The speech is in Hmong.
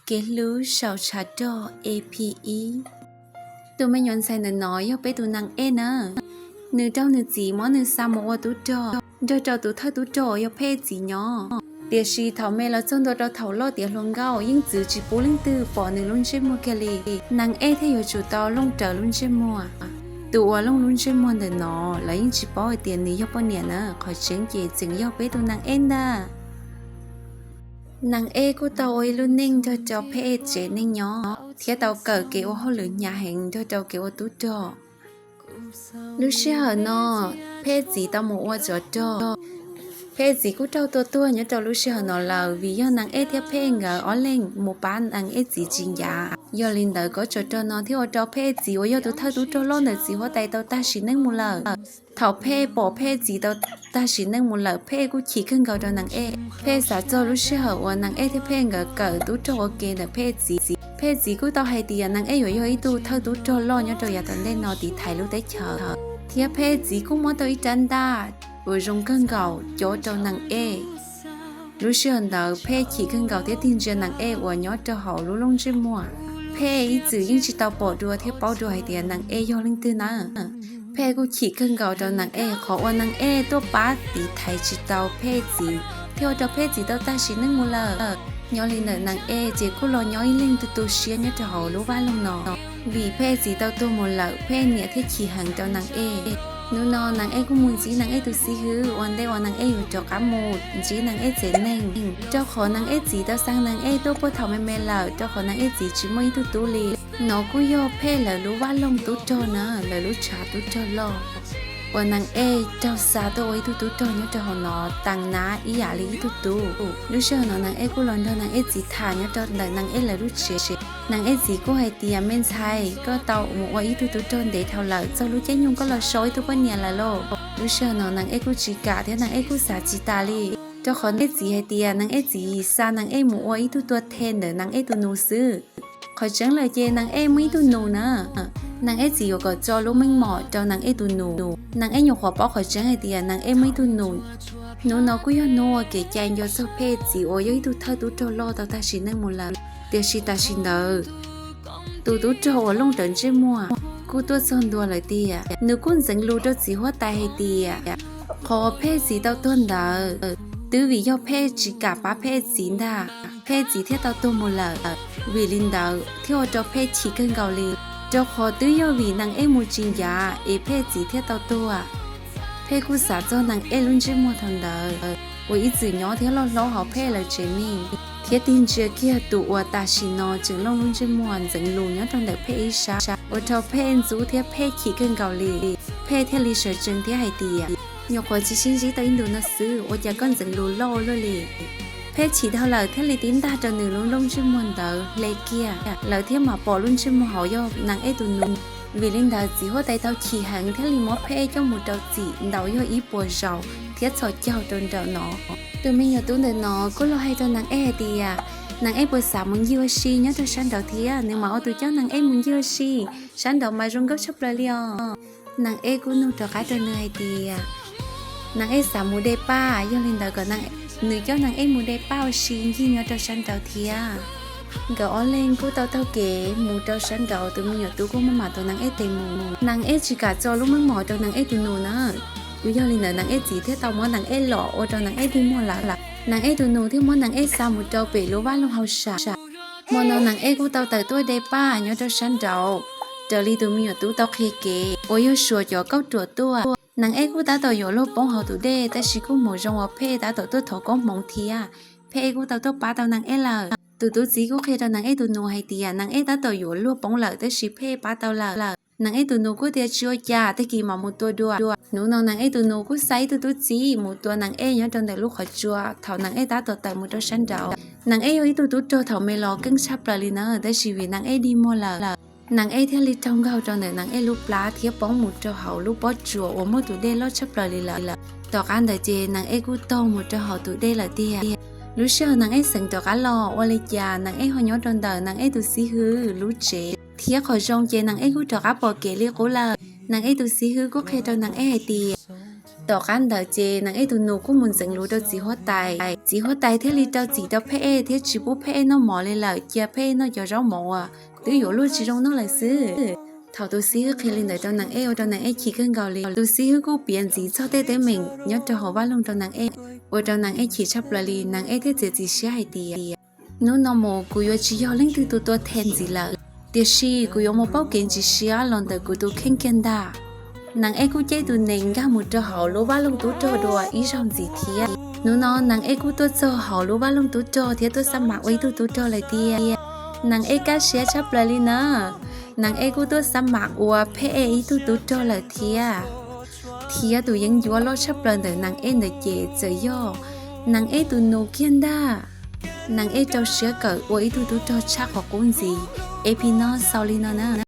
Kev hlub saum tshav rog E P ib. Tus me nyuam ntxhais ntawm no yog peb tus Nag Ej na. Nws raug nws txiv muab nws xa mus ua tub rog nrog rau tus thawj tub rog uas yog Phej txiv nyob. Tiam sis thaum me los txog ntua rau thaum loj tiav hluas nkauj yeej txwv tsis pub leej twg pom nws lub ntsej muag kiag li. Nag Ej thiaj yuav tsum tau looj raws lub ntsej muag. Tus uas looj lub ntsej muag ntawm no lawv yeej tsis paub hais tias nws yog poj niam na, qhov tseeb ces tseem yog peb tus Nag Ej ntag. Nag Ej kuj tau ua ib lub neej nrog rau Phej tsev neeg nyob thiab tau kawm kev ua hauj lwm hnyav heev nrog rau kev ua tub rog. Lub sij hawm no Phej txiv tau mus ua tsov rog. Phej txiv kuj raug tua tuag nyob rau lub sij hawm no lawm vim yog Nag Ej thiab Phej nkawd ob leeg mus pab Nag Ej txiv tsis ncav. Yog li ntawd kob tsov rog no thiaj ua rau Phej txiv uas yog tus thawj tub rog loj ntawm txiv huab tais tau tag sim neej mus lawm. Thaum Phej pom Phej txiv tau tag sim neej mus lawm, Phej kuj chim kawg nkaus rau Nag Ej. Phej xav txog lub sij hawm uas Nag Ej thiab Phej nkawd kawm tub rog ua ke ntawm Phej txiv. Phej txiv kuj tau hais tias Nag Ej yuav yog ib tug thawj tub rog loj nyob rau yav tom ntej no tiv thaiv lub teb chaws, thiab Phej txiv kuj muab tau ib rab ntaj uas zoo kawg nkaus cob rau Nag Ej. Lub sij hawm ntawd Phej chim kawg nkaus thiab tig ntsia Nag Ej uas nyob rau hauv lub looj ntsej muag. Phej ib txwm yeej tsis tau pom dua thiab paub dua hais tias Nag Ej yog leej twg na. Phej kuj chim kawg nkaus rau Nag Ej qhov uas Nag Ej tuaj pab tiv thaiv tsis tau Phej txiv thiab ua rau Phej txiv tau tag sim neej mus lawm. Nyob li ntawm Nag Ej ces kuj los nyob ib leeg tu tu siab nyob rau hauv lub vaj loog no. Vim Phej txiv tau tuag mus lawm, Phej niam thiaj chim heev rau Nag Ej. Hnub no Nag Ej kuj mus ntsib Nag Ej tus xib hwb ua ntej uas Nag Ej yuav rov qab mus ntsib Nag Ej tsev neeg, rau qhov Nag Ej txiv tau xa Nag Ej tuaj puag thaum me me lawm, rau qhov Nag Ej txiv tsis muaj ib tug tub li. No kuj yog Phej lawv lub vaj loog tub rog na, lawv lub tshav tub rog loj uas Nag Ej raug xa tuaj ua ib tug tub rog nyob rau hauv no, tas nab ib yam li ib tug tub. Lub sij hawm no Nag Ej kuj los nrog Nag Ej txiv tham nyob rau ntawm Nag Ej lawv lub tsev. Nag Ej txiv kuj hais tias, me ntxhais, koj tau mus ua ib tug tub rog ntev dhau lawm, txog lub caij nyoog koj los sau ib tug poj niam lawm lauj. Lub sij hawm no Nag Ej kuj tsis kam thiab Nag Ej kuj xav tsis tas li, rau qhov Nag Ej txiv hais tias Nag Ej txiv xa Nag Ej mus ua ib tug tuag the ntawm Nag Ej tus nus xwb. Qhov tseeb lawm ces Nag Ej muaj ib tug nus na. Nag Ej txiv yuav kom tso lub meej mom rau Nag Ej tus nus. Nag Ej nyuam qhuav paub qhov tseeb hais tias Nag Ej muaj ib tug nus. Hnub no kuj yog hnub uas kev cai nco txog Phej txiv uas yog ib tug thawj tub rog loj tau tag sim neej mus lawm. Tiam sis tam sim ntawd tus tub rog uas looj raws ntsej muag kuj tuaj txog ntua lawm tiag. Nws kuj ntxeev lus rau txiv huab tais hais tias, qhov Phej txiv tau tuag ntawd twb vim yog Phej tsis kam pab Phej txiv ntag, Phej txiv thiaj tau tuag mus lawm. Vim li ntawd thiaj ua rau Phej chim kawg nkaus li, rau qhov twb yog vim Nag Ej mus tsis ncav es Phej txiv thiaj tau tuag. Phej kuj xav txog Nag Ej lub ntsej muag thaum ntawd uas ib txwm nyob thiab loj hlob hauv Phej lawv tsev neeg, thiab tig ntsia kiag tus uas tam sim no tseem looj lub ntsej muag ntxeev lus nyob rau ntawm Phej ib sab, ua rau Phej ntxub thiab Phej chim kawg nkaus li. Phej thiaj li sawv tsees thiab hais tias, nyuam qhuav tsis sib ntsib tau ib ntus no xwb, ua cas koj ntxeev lus loj ua luaj li? Phej chim dhau lawm thiaj li tib ntag rau nws lub looj ntsej muag ntawd hle kiag, lawv thiaj mam pom lub ntsej muag hauv yog Nag Ej tus nus. Vim li ntawd txiv huab tais tau chim heev thiaj li muab Phej coj mus rau txim ntaus yog ib puas zaus thiab txhos caug rau nraum no. Tus me nyuam tub ntawm no kuj los hais rau Nag Ej hais tias, Nag Ej puas xav mus ncig ua si nyob rau sab nraud thiab, nws mam ua tus coj Nag Ej mus ncig ua si, sab nraud mas zoo nkauj tshaj plaws li os. Nag Ej kuj nug rov qab rau nws hais tias, Nag Ej xav mus de paj, yog li ntawd kom nws coj Nag Ej mus de paj ua si ncig nyob rau sab nraud thiab. Nkawd ob leeg kuj tau taug kev mus rau sab nraud, tus me nyuam tub kuj maj mam tuav Nag Ej tes mus. Nag Ej tsis kam tso lub meej mom rau Nag Ej tus nus na. Kuj yog li ntawd Nag Ej txiv thiaj tau muab Nag Ej lom ua rau Nag Ej dig muag lawm. Nag Ej tus nus thiaj muab Nag Ej xa mus rau pem lub vaj loog hauj sam. Hmo no Nag Ej kuj tau tawm tuaj de paj nyob rau sab nraud, raws li tus me nyuam tub tau qhia kev uas yog suav cov kauj ruam tuaj. Nag Ej kuj tab tom yuav luag poob hauv tus dej, tab sis kuj hmoov zoo uas Phej tab tom tuaj thov koob hmoov thiab, Phej kuj tau tuaj pab tau Nag Ej lawm. Tus tub txib kuj qhia rau Nag Ej tus nus hais tias Nag Ej tab tom yuav luag poob lawm, tab sis Phej pab tau lawm. Nag Ej tus nus kuj tias tsis ua cas, tag kis mam mus tua dua. Hnub no Nag Ej tus nus kuj xa ib tug tub txib mus tua Nag Ej nyob rau ntawm lub qhov tsua thaum Nag Ej tab tom tawm mus rau sab nraud. Nag Ej yog ib tug tub rog thaum me los keej tshaj plaws li na, tab sis vim Nag Ej dig muag lawm, Nag Ej thiaj li raug nkaug rau ntawm Nag Ej lub plab thiab poob mus rau hauv lub pob tsuas uas muaj tus dej loj tshaj plaws li lawm. Tom qab ntawd ces Nag Ej kuj tog mus rau hauv tus dej lawm tiag. Lub sij hawm Nag Ej xeev rov qab los, ua li cas Nag Ej ho nyob rau ntawm Nag Ej tus xib hwb lub tsev, thiab qhov zoo ces Nag Ej kuj rov qab pom kev li qub lawm. Nag Ej tus xib hwb kuj qhia rau Nag Ej hais tias, Tom qab ntawd ces Naj Ej tus nus kuj mus ntxeev lus rau txiv huab tais, txiv huab tais thiaj li rau txim rau Phej Ej thiab tsis pub Phej Ej noj mov li lawm, cia Phej Ej noj cov zaub mov uas twb yuav luag tsis zoo noj lawm xwb. Thaum tus xib hwb qhia li ntawd rau Naj Ej ua rau Naj Ej chim kawg nkaus li. Tus xib hwb kuj piav ntxiv txog tej teeb meem nyob rau hauv vaj loog rau Naj Ej, ua rau Naj Ej chim tshaj plaws li. Naj Ej thiaj txiav txim siab hais tias, hnub no mus kuv yuav tsis yog leej twg tus tua them ntxiv lawm, tiam sis kuv yuav mus paub kev ntsis siab los ntawm kuv tus kheej kiag ntag. Naj Ej kuj caij tus nees nkag mus rau hauv lub vaj loog tub rog dua ib zaug ntxiv thiab. Hnub no Naj Ej kuj tuaj txog hauv lub vaj loog tub rog thiab tuaj xab mam ua ib tug tub rog lawm tiag. Naj Ej kaj siab tshaj plaws li na. Naj Ej kuj tuaj xab mam ua Phej Ej ib tug tub rog lawm thiab. Thiab tus yeeb ncuab loj tshaj plaws ntawm Naj Ej ntawd ces txawm yog Naj Ej tus nus kiag ntag. Naj Ej rau siab kawm ua ib tug tub rog tshaj qhov qub ntxiv. Ep no xaus li no na.